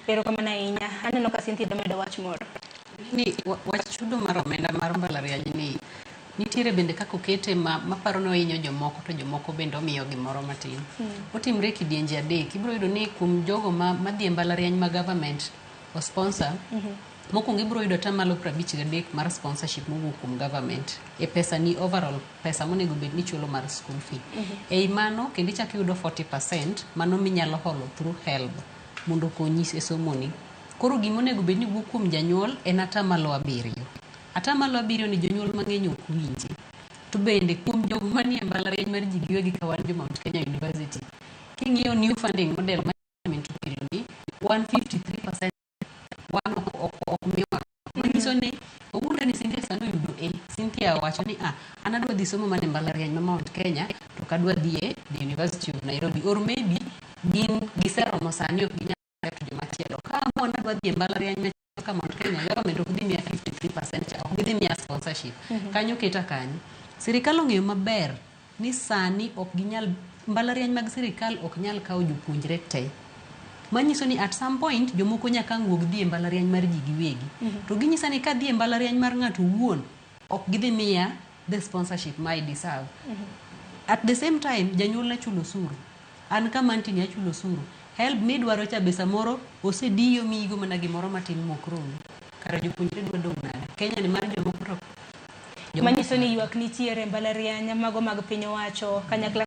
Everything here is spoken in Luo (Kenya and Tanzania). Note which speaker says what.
Speaker 1: Erokamano ahinya. Aneno ka Cynthia dwa medo wach moro.
Speaker 2: Ni wach chudo mar omenda mar mbalariany ni nitiere bende kaka okete ma maparo ni ohinyo jomoko to jomoko bende omiyo gimoro matin. Otimre e kidienje adek. Ibiro yudo ni kuom jogo ma madhi e mbalariany ma government o sponsor, mokwongo ibiro yudo atamalo 53 mar sponsorship mowuok kuom government e pesa ni overall pesa monego bed ni ichulo mar school fee. Ei mano kendo ichako iyudo 40% mano minyalo holo through HELB mondo okonyi e somoni. Koro gima onego bed ni wuok kuom janyuol en 7%. 7% ni jonyuol mang'eny ok winji. To bende kuom jogo manie mbalariany mar ji giwegi ka wan jo Mount Kenya University, king'iyo new funding model ma government okelo ni, wan 53% wan ok miwa. Manyiso ni owuondre ni Cynthia sani oyudo A. Cynthia owacho ni ah, an adwa dhi somo mana e mbalariany ma Mount Kenya to ok adwa dhi e the University of Nairobi. Or maybe gin giseromo sani ok ginyal accept jomachielo. Ka amua ni adwa dhi e mbalariany machielo ka Mount Kenya, government ok dhi miya 53% cha, ok gidhi miya sponsorship. Kanyo keta kanyo. Sirikal ong'eyo maber ni sani ok ginyal mbalariany mag sirikal ok nyal kawo jopuonjre te. Manyiso ni at some point jomoko nyaka ang' wuog dhi e mbalariany mar ji giwegi. To ginyisa ni kadhi e mbalariany mar ng'ato owuon, ok gidhi miya the sponsorship ma I deserve. At the same time, janyuol na chulo osuru. An kama antie ni achulo osuru. HELB midwaro cha be samoro osediyo miyigo mana gimoro matin mok romi. Kara jopuonjre dwa dong' nade? Kenya ni mar jomoko to
Speaker 1: Manyiso ni ywak nitiere e mbalariany mago mag piny owacho kanyakla.